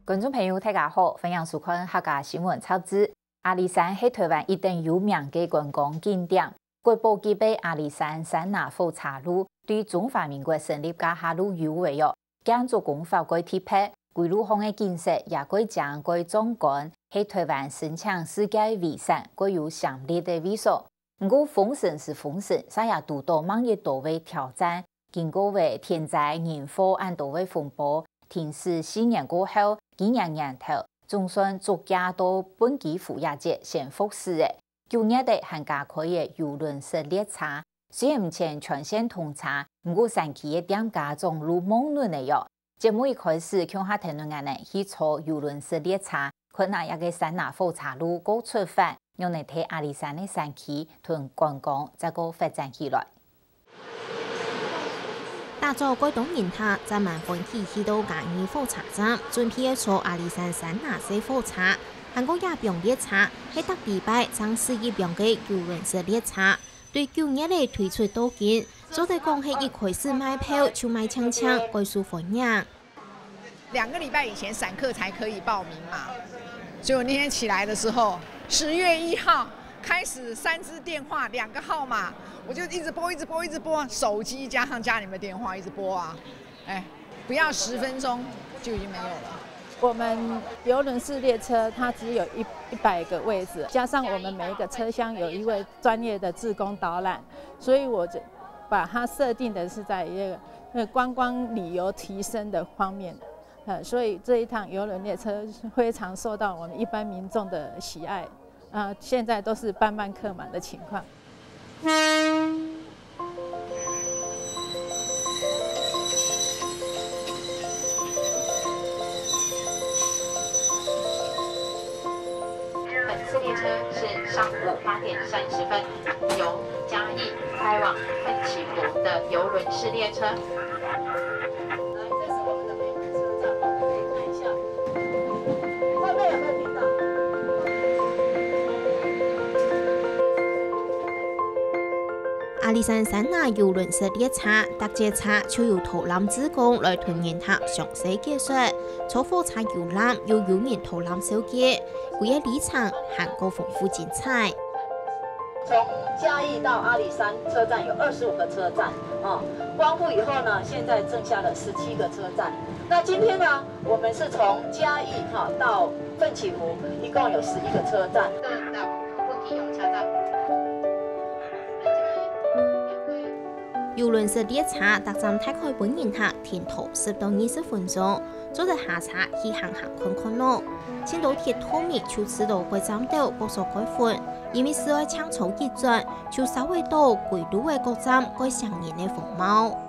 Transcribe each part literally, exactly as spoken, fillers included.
觀眾朋友，大家好，歡迎收看客家新聞雜誌。阿里山係臺灣一等有名个觀光景點，國寶級个阿里山山林火車路，對中華民國成立該下就有个喲。建築工法蓋特別，歸路項个景色也蓋靚蓋壯觀，係臺灣申請世界遺產蓋有潛力个位所。 毋過封城係封城，煞也堵著吂一多个挑戰。經過个天災人禍恁多个風波，停駛四年過後，今年年頭總算逐家到畚箕湖這節先復駛了。九月个還加開个郵輪式列車，雖然毋曾全線通車，毋過山區个店家總路望等了喲。 節目一開始，共下跈等𠊎等去坐郵輪式列車，看啊這个山林火車路過出發，仰仔在阿里山个山區同觀光再過發展起來。打早蓋多人客，載滿歡喜去到嘉義火車站，準備愛坐阿里山山林式火車。還過這枋列車係逐禮拜正駛一枋个郵輪式列車，對九月个推出到今， 做得講係一開始賣票就賣淨淨，蓋受歡迎。兩個禮拜以前散客才可以報名嘛，所以我那天起來的時候，十月一號開始三支電話，兩個號碼，我就一直撥，一直撥，一直撥，手機加上家裡面的電話一直撥啊，哎，不要十分鐘就已經沒有了。我們郵輪式列車它只有一一百個位置，加上我們每一個車廂有一位專業的志工導覽，所以我就把它設定的是在一個那個觀光旅遊提升的方面，呃，所以這一趟郵輪列車非常受到我們一般民眾的喜愛，啊，現在都是班班客滿的情況。 本次列車是上午八點三十分由嘉義開往奮起湖的郵輪式列車。來，這是我們的北門車站，我們可以看一下，外面有沒有聽到？ 阿里山山林郵輪式列車，逐節車就由導覽志工來同人客詳細解說。坐火車遊覽，又有人導覽紹介，歸個旅程還過豐富精彩。從嘉義到阿里山車站有二十五個車站，哦，光復以後呢，現在剩下了十七個車站。那今天呢， 我們是從嘉義，哈，到奮起湖，一共有十一個車站。郵輪式列車逐站大概分人客停留十到二十分鐘，做得下車去行行看看囉。盡多鐵道迷就知著該站頭各所該分，因為係愛淨坐一轉，就察會著歸路个各站該成人个風貌。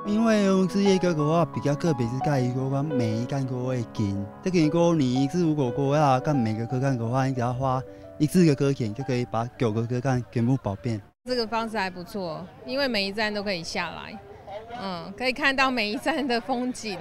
因為用視野角度啊，比較個別是介意講每一站个位景，這個過你是如果過啊，看每個車站的話，你只要花一次的車錢，就可以把九個車站全部跑遍。這個方式還不錯，因為每一站都可以下來，嗯，可以看到每一站的風景，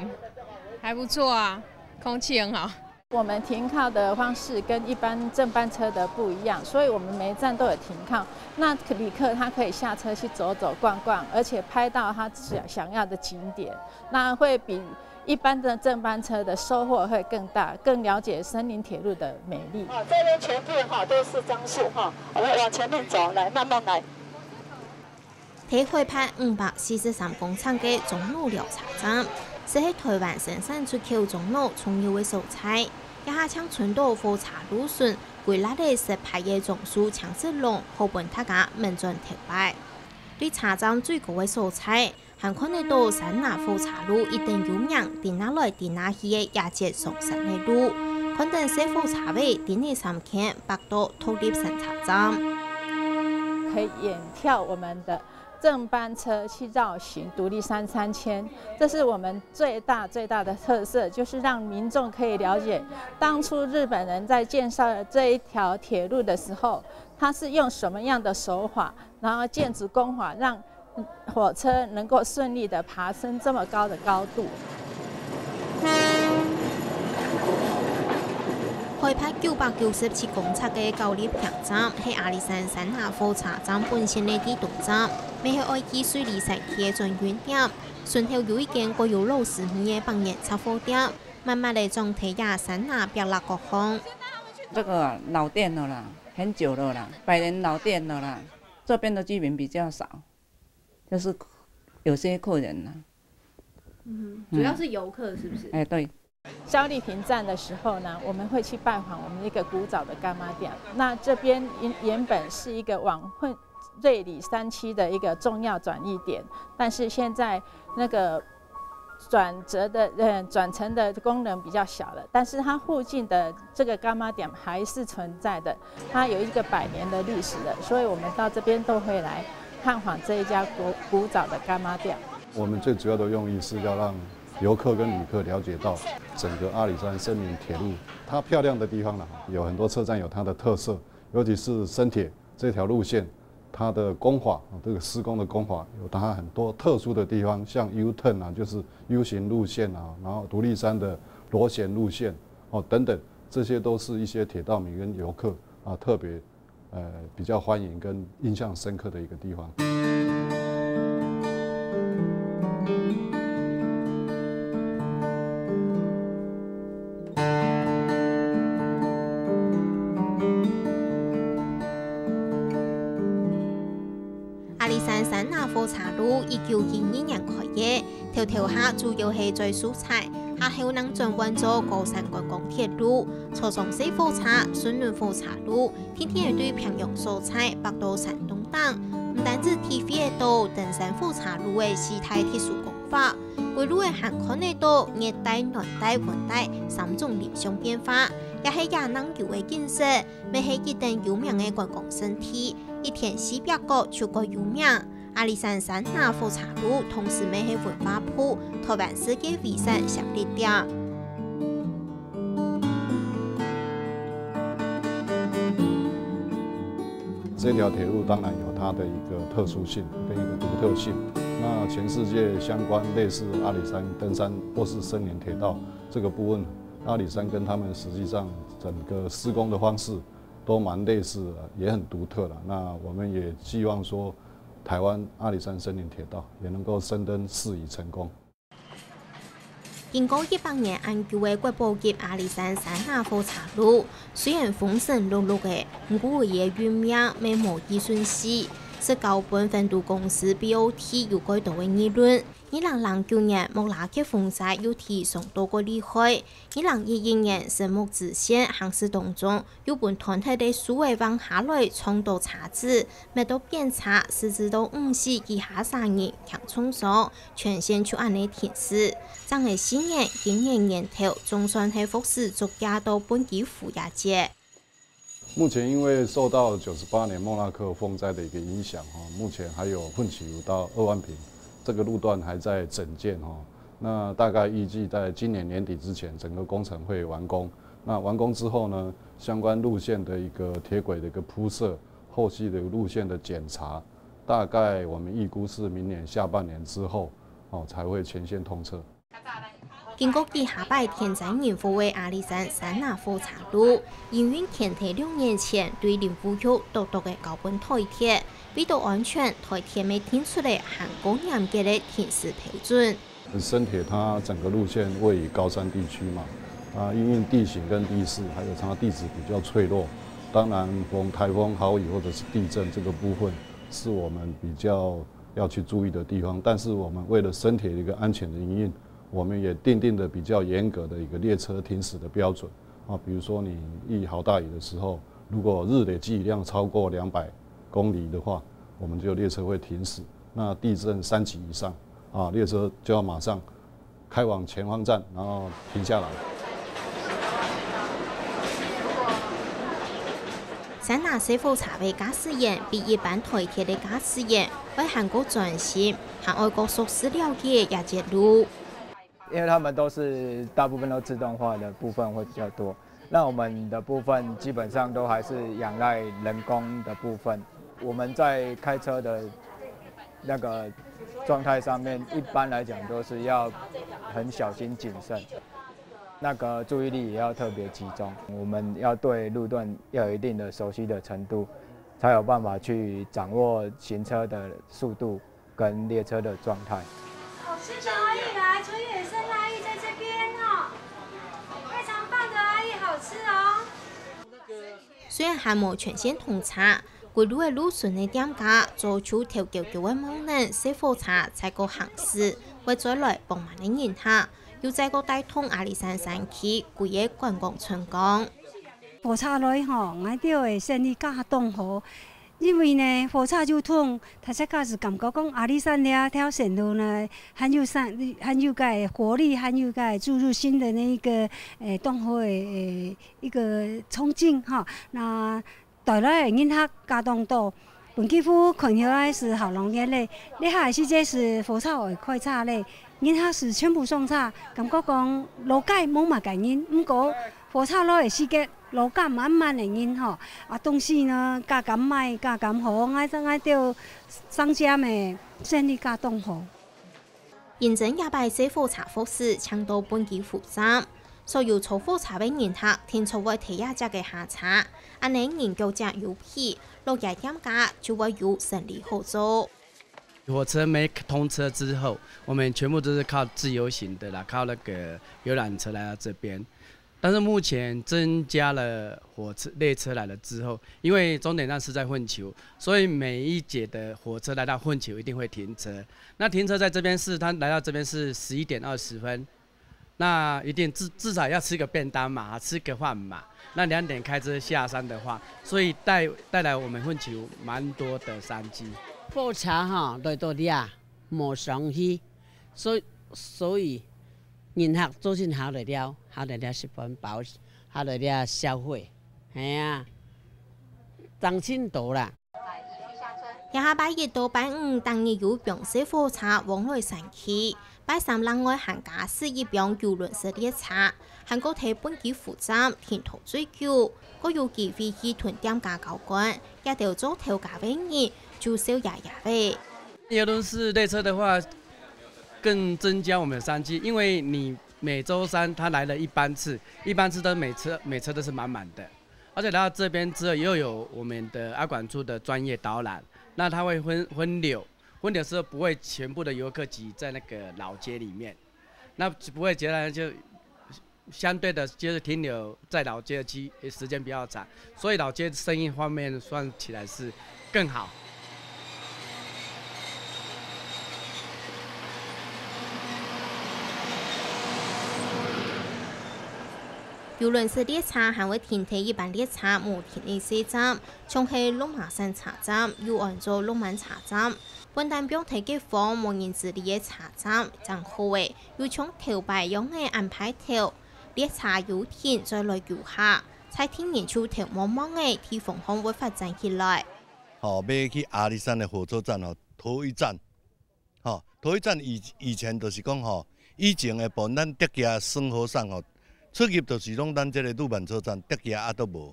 還不錯啊，空氣很好。 我們停靠的方式跟一般正班車的不一樣，所以我們每一站都有停靠。那旅客他可以下車去走走逛逛，而且拍到他想，想要的景點，那會比一般的正班車的收穫會更大，更了解森林鐵路的美麗。啊，這邊全部哈都是樟樹哈，我們往前面走，來，慢慢來。 在海拔五百四十三公尺个樟腦寮車站，就係臺灣生產出口樟腦重要个所在。這下正伸到火車路脣，歸列仔十排个樟樹青色龍，好分大家愐轉頭擺。對車站最高个所在，還看得到山林火車路一等有名，跈那來跈那去个這節上山个路。看等細火車尾跈仔三圈，北到獨立審查站。可以遠眺我們的 正班車去繞行獨立山三千，這是我們最大最大的特色，就是讓民眾可以了解當初日本人在建設這一條鐵路的時候，他是用什麼樣的手法，然後建築工法，讓火車能夠順利地爬升這麼高的高度。海拔九百九十七公尺个高麗坪站係阿里山山下火車站本身个地東站，乜係愛去瑞里山區个轉運點。脣頭有一間蓋有老式味个百年雜貨店，慢慢仔裝忒這山下壁壢角巷。這個老店了啦，很久了啦，百年老店了啦，這邊的居民比較少，就是有些客人啦。嗯，主要是游客是不是？哎，對。高麗坪站的時候呢，我們會去拜訪我們一個古早的柑仔店。那這邊原原本是一個往混瑞里山區的一個重要轉運點，但是現在那個轉折的呃轉乘的功能比較小了，但是它附近的這個柑仔店還是存在的，它有一個百年的歷史了，所以我們到這邊都會來探訪這一家古古早的柑仔店。我們最主要的用意是要讓遊客跟旅客了解到整個阿里山森林鐵路，它漂亮的地方呢，有很多車站有它的特色，尤其是森铁这条路线，它的工法，这个施工的工法有它很多特殊的地方，像 U-turn 啊，就是 U 型路线啊，然后独立山的螺旋路线哦等等，这些都是一些铁道迷跟游客啊特别呃比较欢迎跟印象深刻的一个地方。阿里山山下火車路一九一二年開業，頭頭下主要係載素材，下後正轉換做高山觀光鐵路，坐上細火車、順崙火車路，天天對平洋所在北到山洞頂，毋單止體會得到登山火車路个四大特殊工法，歸路仔還看得到熱帶、暖帶、溫帶三種林相變化，也係野生遊个景色，乜係一等有名个觀光勝地，一天四百角就蓋有名。阿里山山下火車路同時乜係文化部、台灣世界遺產協力點。 这条铁路当然有它的一个特殊性跟一个独特性。那全世界相关类似阿里山登山或是森林铁道这个部分，阿里山跟他们实际上整个施工的方式都蛮类似的，也很独特了。那我们也寄望说，台湾阿里山森林铁道也能够深耕四乙成功。 經過一百年恁久个國寶級阿里山山下火車路，雖然風聲碌碌个，毋過佢个運命乜無幾順序，實交分分都公司BOT有蓋多个議論。二零零九年，莫拉克風災又提升到蓋厲害，二零一一年，神木支線行駛當中，又分斷忒个樹仔橫下來撞到車子， 乜到檢查，實際到五死幾下儕人輕重傷，全線就恁呢停駛。正係四年，今年年頭，總算係復駛逐架到畚箕湖這節。目前因为受到九十八年莫拉克风灾的一个影响，哈，目前还有汛期湖到二万坪这个路段还在整建，哈。那大概预计在今年年底之前，整个工程会完工。那完工之后呢，相关路线的一个铁轨的一个铺设，后续的路线的检查，大概我们预估是明年下半年之后，哦，才会全线通车。經過幾下擺天災人禍个阿里山山下火車路，營運牽頭六年前對林務局獨獨个交分台鐵，為到安全，台鐵乜定出了還過嚴格个停駛標準。 森鐵它整个路线位于高山地区嘛，啊，因为地形跟地势，还有它地质比较脆弱，当然逢台风、豪雨或者是地震这个部分，是我们比较要去注意的地方。但是我们为了森铁的一个安全的营运，我们也订定了比较严格的一个列车停驶的标准啊，比如说你遇豪大雨的时候，如果日累积雨量超过两百公里的话，我们就列车会停驶。那地震三级以上， 啊，列车就要马上开往前方站，然后停下来。山下細火車个駕駛員比一般台鐵个駕駛員愛還過專心，還愛過熟識了解這節路。因为他们都是大部分都自动化的部分会比较多，那我们的部分基本上都还是仰赖人工的部分。我们在开车的那个状态上面，一般来讲都是要很小心谨慎。那个注意力也要特别集中，我们要对路段要有一定的熟悉的程度，才有办法去掌握行车的速度跟列车的状态。好吃的阿姨来，春野生阿姨在这边哦，非常棒的阿姨，好吃哦。虽然還無全線通車，歸路个路脣个店家早就頭高高个望等細火車載過行駛，會載來幫忙个人客，又載過帶動阿里山山區歸个觀光春光。火車來吼，𠊎兜个生理較當好，因為呢，火車就通，大家就感覺講阿里山這條線路呢，很有生，很有个活力，很有个注入新的那一個，誒，當好个，誒，一個衝勁哈。那帶來个人客較當多，本基夫看起來是好容易咧，這下時節是火車會開車咧，人客是全部上車，感覺講路界無麼个人，毋過火車來个時節，路界滿滿个人吼，啊，東西呢，價敢賣，價敢好，𠊎，𠊎兜商家咩，生理較當好。 因爭這擺細火車服務請到本基湖站，所有坐火車个人客定著會在這隻个下車，恁呢人腳跡有皮，落腳店家就會有生理好做。火車沒通車之後，我們全部都是靠自由行的啦，靠那個遊覽車來到這邊。 但是目前增加了火車列車來了之後，因為終點站是在混球，所以每一節的火車來到混球一定會停車。那停車在這邊是，他來到這邊是十一點二十分，那一定至至少要吃個便當嘛，吃個飯嘛。那兩點開車下山的話，所以帶帶來我們混球蠻多的商機。火車哈來到這，無上去，所以所以 人客做陣下來了，下來了食飯飽，下來了消費，係啊，爭盡多啦。這下拜一到拜五，逐日有放細火車往來山區，拜三另外還加駛一放郵輪式列車，還過在本基湖站停到最久，過有機會去同店家交關，這兜做頭家个人就笑盈盈个。郵輪式列車的話， 更增加我們的商機，因為你每週三它來了一班次，一班次都每車每車都是滿滿的，而且來到這邊之後，又有我們的阿管處的專業導覽，那它會分分流，分流是不會全部的遊客擠在那個老街裡面，那不會擠在就 相對的，就是停留在老街的期，時間比較長，所以老街生意方面算起來是更好。郵輪式列車還會停在一般列車無停个細站，像係鹿麻山車站，又安做鹿滿車站。 本旦放在該方無人知哩个車站，正好仔，又像頭擺樣仔恁排頭，列車有停再來遊客，在地人就頭摸摸仔地方項會發展起來。吼，欲去阿里山个火車站吼，頭一站，吼，頭一站以以前就是講吼，以前个本旦竹崎生活上吼，出入就是攏咱這个鹿滿車站，竹崎啊都無。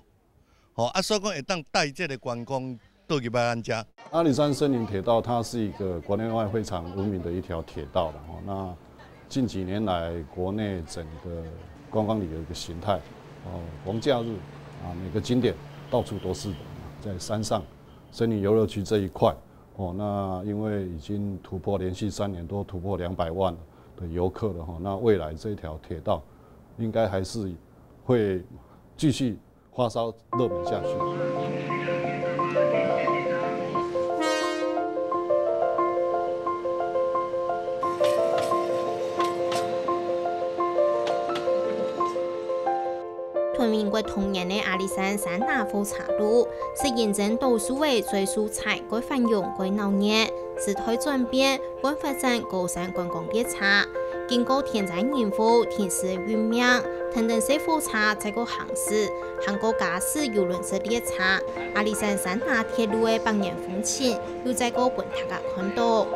吼，啊，所以講會當帶這个觀光倒入來咱遮。阿里山森林鐵道它是一個國內外非常聞名的一條鐵道了，吼。那近幾年來，國內整個觀光旅遊一個形態，哦，逢假日啊，每個景點到處都是人，在山上森林遊樂區這一塊，哦，那因為已經突破連續三年都突破兩百萬的遊客了，吼，那未來這條鐵道應該還是會繼續 發燒熱門下去。同民國同年个阿里山山林火車路，係因爭倒數个最受歡迎、最繁榮、最鬧熱。時代轉變， 分發展高山觀光列車，經過天災人禍停駛運命，跈等細火車再過行駛，還過加駛郵輪式列車，阿里山山林鐵路个百年風情又再過分大家看到。